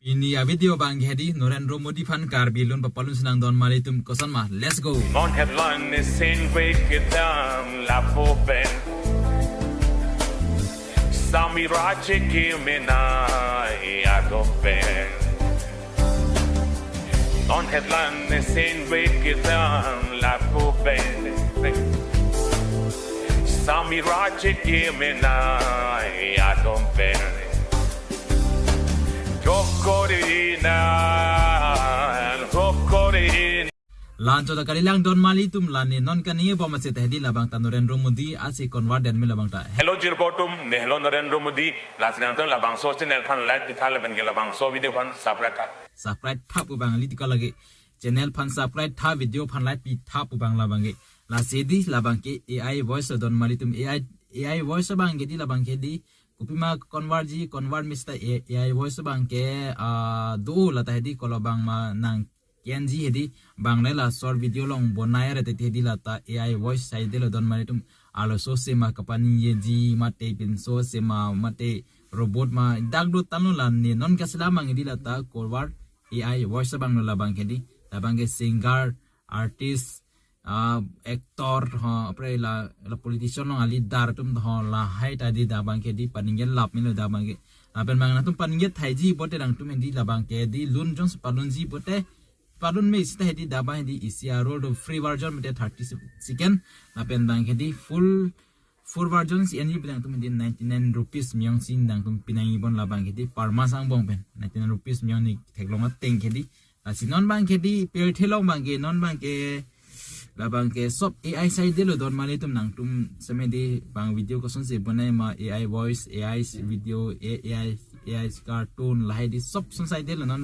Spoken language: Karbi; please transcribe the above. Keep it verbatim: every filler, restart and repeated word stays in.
Pini a-video abang ke hedi Narendra Modi aphan Karbi lun papalun si nangdon mali atum, koson ma. Let's go. Non headline ne sen wek kedam lapu pen. Sami rache ke mena ya dom pen. Non headline ne sen wek kedam lapu pen. Sami rache ke mena ya dom pen. Jokori nan, jokori. Lancho ta kali lang don mali atum, la ne non kaningje bom ase ta hedi labang ta Narendra Modi ase convert den me labang ta. Hello jirpo atum, ne hello Narendra Modi, lasi nangtum labangso channel aphan like pitha lapen ke labangso video aphan subscribe tha. Subscribe tha pu abang li tika lagi. Channel aphan subscribe tha, video aphan like pitha pu abang labang ke. Lasi di labang ke A I voice don mali atum, A I, A I voice abang ke di labang ke di. Kopima convert ji, convert mista A I voice abang ke, ah, do lata hedi kolo abang ma nang kenji hedi bang ne la short video along bonai ra te hedi lata A I voice saidelo don mali atum, arloso sema kapaningjeji mate pinso sema mate robot ma dak do tanglo, la ne non kasila mang hedi lata convert A I voice abang lo labang ke di, labang ke singer, artist, ah, actor ho, apre la, la politician along a-leader atum ho, lahai ta di labang ke di paningje lap melo labang ke. Lapen abang nangtum paningje thaiji pote nangtum hedi labang ke di lun jongsi palunji pote palun me sita hedi labang hedi isi a-roll do free version mate thirty second. Lapen abang ke di full, full version si enji pen nangtum hedi ninety-nine rupees miyong si nangtum pinangji bon labang ke di per month angbong pen. Ninety-nine rupees miyong ne theklong ateng ke di. Lasi non abang ke di pirthe along abang ke, non abang ke labang ke sob A I saidelo don mali atum, nangtum seme di bang video kosonsi bonai ma, A I voice, A I video, A I, A I cartoon, lahai di sob son saidelo non abang.